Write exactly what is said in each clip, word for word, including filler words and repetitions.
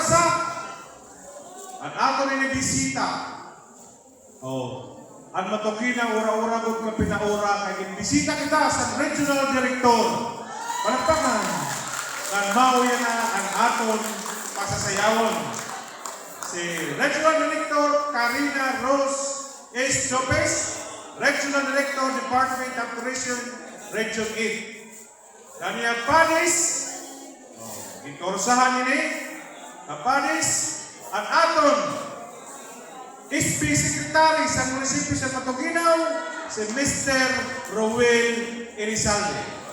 Sa an aton ini bisita. O, an Matukinao, ura-ura gud nga pinaura kay ginbisita kita sa regional director. Palakpakan. Ngan mao yana an aton pasasayawon. Si Regional Director Karina Rose H. Lopez, Regional Director, Department of Tourism, Region eight. Ngan iya panis, o, ginkaursahan ini, nga panis, an aton S P Secretary sa munisipyo sa Matukinao, si Mister Roel Elizalde.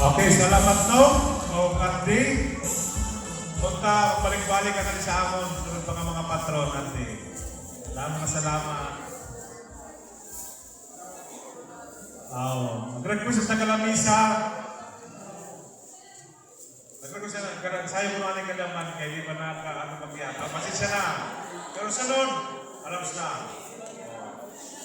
Okay, salamat, no? O, Andy. Punta, balik-balik ka na sa amon. Sunod pa nga mga patron, Andy. Salamat, salamat. Aw, mag-request sa taga-lamisa. Nagkaroon siya, nagkaroon, sayo mo na ni kalaman, kay di pa naka, ano, pagyata. Pasensya na. Pero sunod, alam na.